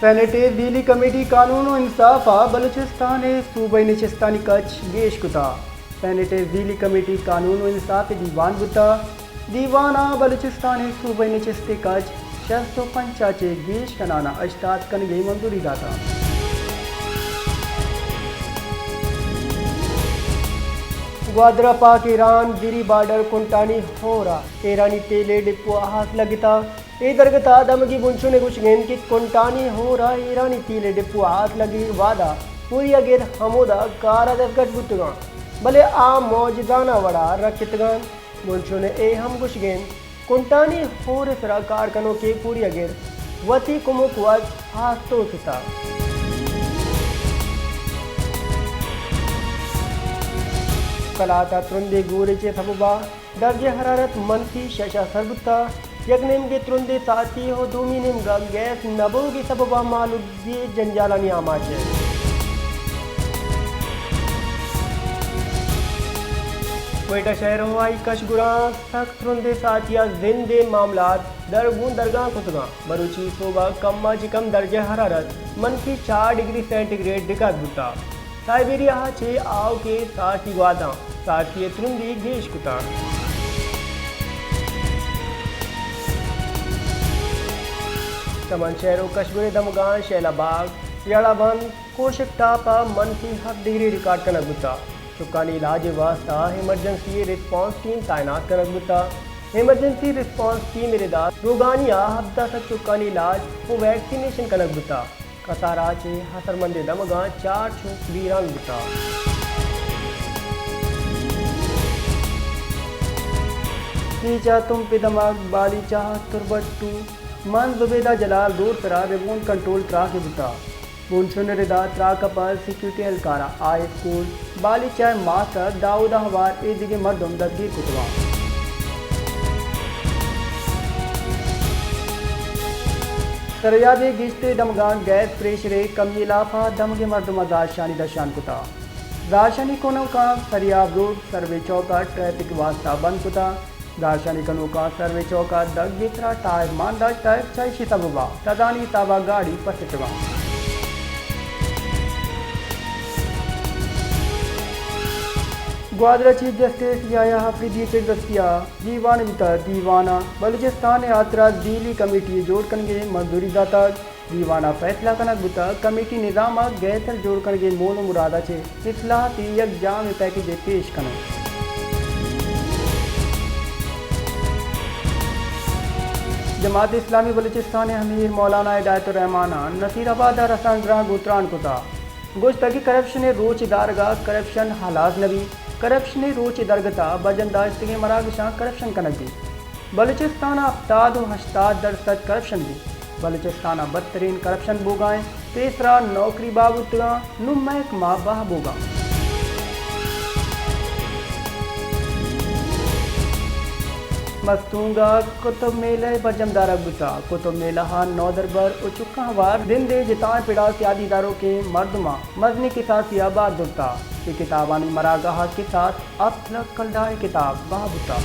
سینیٹ ءِ بجلی کمیٹی قانون و انصاف ءَ بلوچستان ءِ صوبائی نشستانی کچ گیش کتا۔ سینیٹ ءِ بجلی کمیٹی قانون و انصاف ءِ دیوان بوتا۔ دیوان ءَ بلوچستان ءِ صوبائی نشست ءِ کچ شست و پنچ ءَ چہ گیش کنان ءَ ہشتاد کنگ ءِ منظوری داتا۔ گوادر ءَ پاک ایران دیری بارڈر کنٹانی ہور ءَ ایرانی تیل ءِ ڈپو ءَ آس لگتا۔ اے درگت ءَ دمگی بنشون ءِ گوشگ انت کہ کنٹانی ہور ءَ ایرانی تیل ءِ ڈپو ءَ آس لگگ ءِ وہد ءَ پوریاگر ہمودا کار ءَ دزگٹ بوتگاں، بلے آ معجزانہ وڑ ءَ رکتگاں۔ بنشون ءِ اے ہم گوشگ انت، کنٹانی ہور ءِ سرا کار کنوکیں پوریاگر وتی کمک وت آس توستا۔ کلات ءَ ترندیں گورچ ءِ سبب ءَ درجہ حرارت منفی شش ءَ سر بوتا۔ یک نیمگے ترندیں ساعتی ءُ دومی نیمگا گیس نہ بوگ ءِ سبب ءَ مہلوک گیش جنجالانی آماچ ءَ۔ کوئٹہ شہر ءُ آئی کشگراں سک ترندیں ساعتی ءَ زند ءِ معاملات در گوں درگاں کتگاں۔ مروچی سہب ءَ کم ءَ چہ کم درجہ حرارت منفی چار ڈگری سینٹی گریڈ ریکارڈ بوتا۔ سائبیریا ءَ چہ آؤکیں ساعتی گواداں ساعتی ءِ ترندی گیش کتگ۔ چمن شہر ءُ کشگور ءِ دمگاں شیلا باغ، یڑا بند، کوشک ٹاپ ءَ منفی ہفت ڈگری ریکارڈ کنگ بوتگ۔ چکانی علاج ءِ واستہ ایمرجنسی ریسپانس ٹیم تعینات کنگ بوتگ۔ ایمرجنسی ریسپانس ٹیم ءِ ردا روگانی ءَ ہبدہ سد چکانی علاج ءُ ویکسینیشن کنگ بوتگ۔ کسار ءَ چہ اثرمندیں دمگاں چار چک بیران بوتگ۔ کیچ ءَ تمپ ءِ دمگ، بالیچہ ءَ تربت ٹو، منز زبیدہ جلال روڈ سرا ریموٹ کنٹرول تراکے بوتگ۔ بنشون ءِ ردا تراک ءَ پد سیکورٹی اہلکاراں ہائی اسکول بالیچہ ءِ ماسٹر داؤد ءَ ہوار اے دگہ مردم دزگیر کتگ انت۔ سریاب ءِ گیشتریں دمگاں گیس پریشر ءِ کمی ءِ لاپ ءَ دمگیں مردماں زہرشانی درشان کتگ۔ زہرشانی کنوکاں سریاب روڈ سروے چوک ءَ ٹریفک ءِ واستہ بند کتگ۔ زہرشانی کنوکاں سروے چوک ءَ دگ ءِ سرا ٹائر مان داشتگ، چہ ایشی سبب ءَ سدانی حساب ءَ گاڑی پسٹگ انت۔ گوادر ءَ چیف جسٹس یحییٰ آفریدی ءِ چیزدستی ءَ دیوان بوتگ۔ دیوان ءَ بلوچستان ءِ ہاترا بجلی کمیٹی ءِ جوڑ کنگ ءِ منظوری داتگ۔ دیوان ءَ فیصلہ کنگ بوتگ، کمیٹی نظام ءَ گہتر جوڑ کنگ ءِ مول ءُ مراد ءَ چہ اصلاحاتی یک جامع پیکیجے پیش کنت۔ جماعت اسلامی بلوچستان ءِ امیر مولانا ہدایت الرحمان ءَ نصیر آباد ءَ رسانکدراں گوں تران کتگ۔ گوشتگ کہ کرپشن ءِ روچ ءِ دارگ ءَ کرپشن ہلاس نہ بیت، کرپشن ءِ روچ ءِ درگت ءَ برجم داشتگیں مراگشاں کرپشن کنگ بیت۔ بلوچستان ءَ ہپتاد ءُ ہشتاد درسد کرپشن بیت۔ بلوچستان ءَ بدترین کرپشن بوگ ءَ انت۔ پیسرا نوکری بہا بوتگ انت، نوں محکمہ بہا بوگ ءَ انت۔ مستونگ ءَ کتب میلہ ءِ برجم دارگ بوتگ۔ کتب میلہ ءَ نودربر ءُ چکاں ہوار زند ءِ جتائیں پڑ ءَ سیادی داروکیں مردماں مزنیں کساسے ءَ بہر زرتگ۔ اے کتابانی مراگاہ ءَ کساس ہپت لکھ کلدار ءِ کتاب بہا بوتگ۔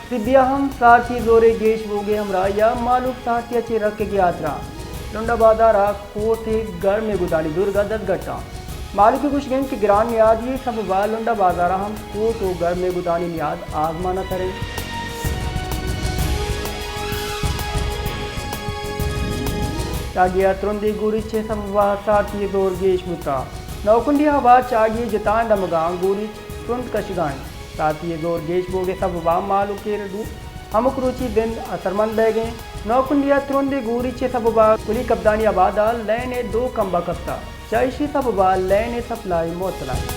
سبی ءَ ہم سارتی ءِ زور ءِ گیش بوگ ءِ ہمراہی ءَ مہلوک سارتی ءَ چہ رکگ ءِ ہاترا لنڈا بازار ءَ کوٹ ءِ گرمیں گدانی زورگ ءَ دزگٹ انت۔ مہلوک ءِ گوشگ انت کہ گران نیادی ءِ سبب ءَ لنڈا بازار ءَ ہم کوٹ ءُ گرمیں گدانی نیاد آزمان ءَ سر انت۔ چاگی ءَ ترندیں گوریچ ءِ سبب ءَ سارتی ءِ زور گیش بوتگ۔ نوکنڈی ءَ ہوار چاگی ءِ جتائیں دمگاں گوریچ ترند کشگ ءَ انت۔ سارتی ءِ زور گیش بوگ ءِ سبب ءَ مہلوک ءِ رو-، ہمک روچی زند اثرمند بئیگ ءَ انت۔ نوکنڈی ءَ ترندیں گوریچ ءِ سبب ءَ کلی کبدانی آباد ءَ لین ءِ دو کمبہ کپتگ۔ چہ ایشی سبب ءَ لین ءِ سپلائی معطل انت۔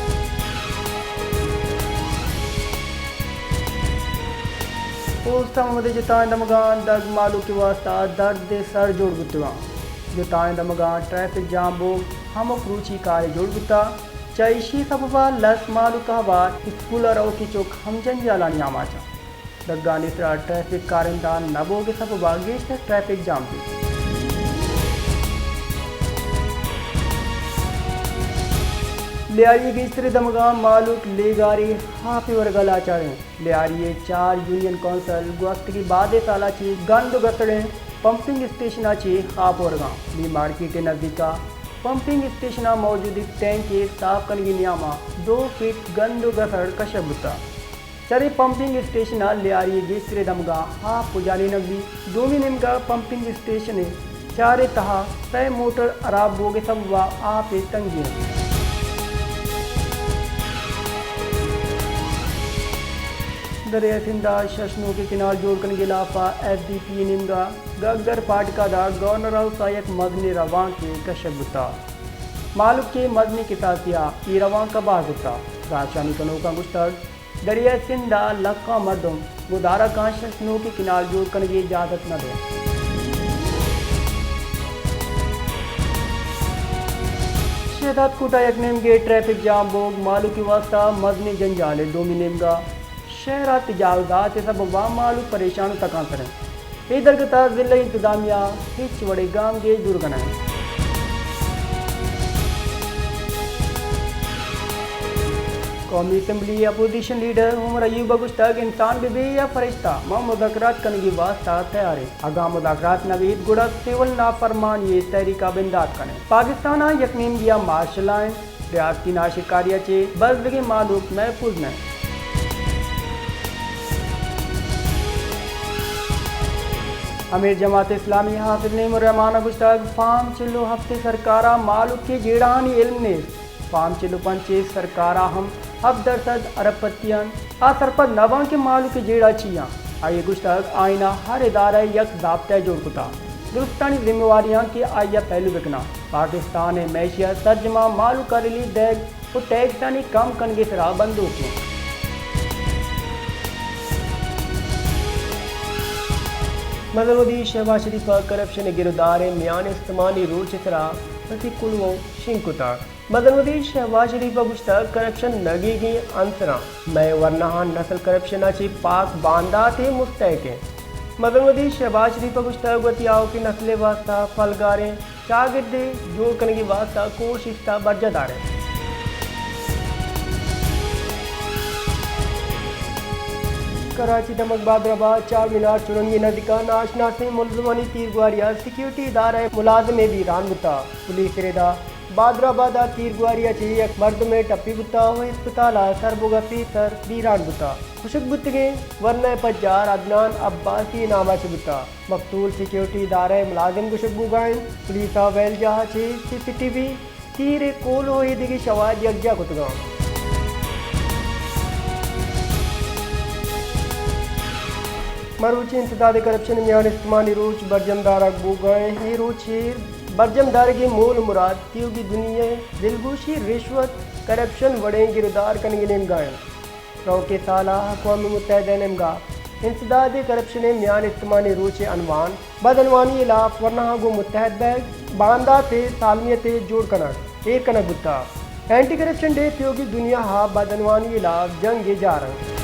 پوسٹ محمد ءِ جتائیں دمگاں دگ مہلوک ءِ واستہ درد ءِ سر جوڑ بوتگ انت۔ جتائیں دمگاں ٹریفک جام بوگ ہمک روچی کارے جوڑ بوتگ۔ چہ ایشی سبب ءَ لس مہلوک ءَ ہوار اسکول ءَ روکی چک ہم جنجالانی آماچ انت۔ دگانی سرا ٹریفک کارندہ نہ بوگ ءِ سبب ءَ گیشتر ٹریفک جام بیت۔ لیاری ءِ گیشتریں دمگاں مہلوک لیگار ءِ آپ ءِ ورگ ءَ لاچار انت۔ لیاری ءِ چار یونین کونسل گوستگیں بازیں سال ءَ چہ گند ءُ گسڑیں پمپنگ اسٹیشن ءَ چہ آپ ورگ ءَ انت۔ نی مارکیٹ ءِ نزیک ءَ پمپنگ اسٹیشن ءَ موجودیں ٹینک ءِ ساف کنگ ءِ نیام ءَ دو فٹ گند ءُ گسڑ کشگ بوتگ۔ چرے پمپنگ اسٹیشن ءَ لیاری ءِ گیشتریں دمگاں آپ پجارینگ بیت۔ دومی نیمگ ءَ پمپنگ اسٹیشن ءِ چار ءِ تہا سئے موٹر ہراب بوگ ءِ سبب ءَ آپ ءِ تنگی انت۔ دریائے سندھ ءَ شش نوکیں کنال جوڑ کنگ ءِ ہلاپ ءَ ایف ڈی پی ءِ نیمگ ءَ گگدر پاٹک ءَ داں گورنر ہاؤس ءَ یک مزنیں روانکے کشگ بوتگ۔ مہلوک ءِ مزنیں کساسے ءَ اے روانک ءَ بہا زرتگ۔ راہشانی کنوکاں گوشتگ، دریائے سندھ ءَ لکاں مردم گوں دارکاں شش نوکیں کنال جوڑ کنگ ءِ اجازت نہ دئیگ۔ شہداد کوٹ ءَ یک نیمگے ٹریفک جام بوگ مہلوک ءِ واستہ مزنیں جنجالے۔ دومی نیمگ ءَ شہر ءَ تجاوزات ءِ سبب ءَ مہلوک پریشان ءُ تکانسر انت۔ اے درگت ءَ ضلعی انتظامیہ ہچ وڑیں گامگیج زورگ ءَ نہ انت۔ قومی اسمبلی ءِ اپوزیشن لیڈر عمر ایوب ءَ گوشتگ، انسان بہ بی یا فرشتہ، ما مذاکرات کنگ ءِ واستہ تیار ایں۔ اگاں مذاکرات نہ بیت، گڑا سول نافرمانی ءِ تحریک ءَ بندات کن ایں۔ پاکستان ءَ یک نیمگے ءَ مارشل لا انت۔ ریاستی ناشرکاری ءَ چہ بزگیں مہلوک محفوظ نہ انت۔ امیر جماعت اسلامی حافظ نعیم الرحمان ءَ گوشتگ، فارم چل ءُ ہفت ءِ سرکار ءَ مہلوک ءِ جیڑہانی علم نیست۔ فارم چل ءُ پنچ ءِ سرکار ءَ ہم ہفت درسد ارب پتی انت۔ آ سرپد نہ باں کہ مہلوک ءِ جیڑہ چی آں۔ آئی ءَ گوشتگ، آئین ءَ ہر ادارہ ءَ یک ضابطہ جوڑ کتگ۔ درستانی ذمہ واری آں کہ آئی ءَ پیلو بکناں۔ پاکستان ءِ معیشت سرجماں مہلوک ءَ ریلیف دئیگ ءُ ٹیکسانی کم کنگ ءِ سرا بندوک انت۔ مزن وزیر شہباز شریف ءَ کرپشن ءِ گرودار ءِ میان استمانی روچ ءِ سرا وتی کلوہ شنگ کتگ۔ مزن وزیر شہباز شریف ءَ گوشتگ، کرپشن نگیگیں عنصراں، مئے ورناہاں نسل کرپشن ءَ چہ پاک باندات ءِ مستحق انت۔ مزن وزیر شہباز شریف ءَ گوشتگ، وتی آؤکیں نسل ءِ واستہ پلگاریں چاگردے جوڑ کنگ ءِ واستہ کوشست ءَ برجاہ دار انت۔ کراچی دمگ بہادرآباد چار مینار چرنگی نزیک ءَ ناشناسیں ملزمانی تیرگواری ءَ سیکیورٹی ادارہ ءِ ملازمے بیران بوتگ۔ پولیس ءِ ردا بہادرآباد ءَ تیرگواری ءَ چہ یک مردمے ٹپی بوتگ ءُ ہسپتال ءَ سر بوگ ءَ پیسر بیران بوتگ۔ کشگ بوتگیں ورنا ءِ پجار عدنان عباسی ءِ نام ءَ چہ بوتگ۔ مقتول سیکیورٹی ادارہ ءِ ملازم گوشگ بوگ ءَ انت۔ پولیس ءَ ویل جاہ ءَ چہ سی سی ٹی وی، تیر ءِ کول ءُ اے دگہ شواہد یکجاہ کتگ انت۔ مروچی انسداد کرپشن ءِ میان استمانی روچ برجم دارگ بوگ ءَ انت۔ اے روچ ءِ برجم دارگ ءِ مول ءُ مراد تیوگیں دنیا ءِ دلگوشی، رشوت، کرپشن وڑیں گرودار کنگ ءِ نیمگ ءَ انت۔ روکیں سال ءَ اقوام متحدہ ءِ نیمگ ءَ انسداد کرپشن ءِ میان استمانی روچ ءِ عنوان بدعنوانی ءِ ہلاپ ورناہاں گوں متحد بیگ، باندات ءِ سالمیت ءِ جوڑ کنگ ایر کنگ بوتگ۔ اینٹی کرپشن ڈے تیوگیں دنیا ءَ بدعنوانی ءِ ہلاپ جنگ ءِ جار انت۔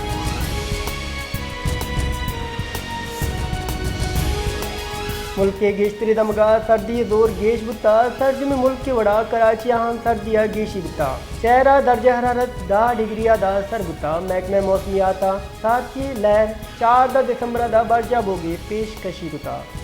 ملک ءِ گیشتریں دمگ ءَ سردی ءِ زور گیش بوتگ۔ سرجمیں ملک ءِ وڑا کراچی ءَ ہم سردی ءَ گیشی بوتگ۔ شہر ءِ درجہ حرارت دہ ڈگری ءَ داں سر بوتگ۔ محکمہ موسمیات ءَ سارتی ءِ لہر چاردہ دسمبر ءَ داں برجاہ بوگ ءِ پیشکشی کتگ۔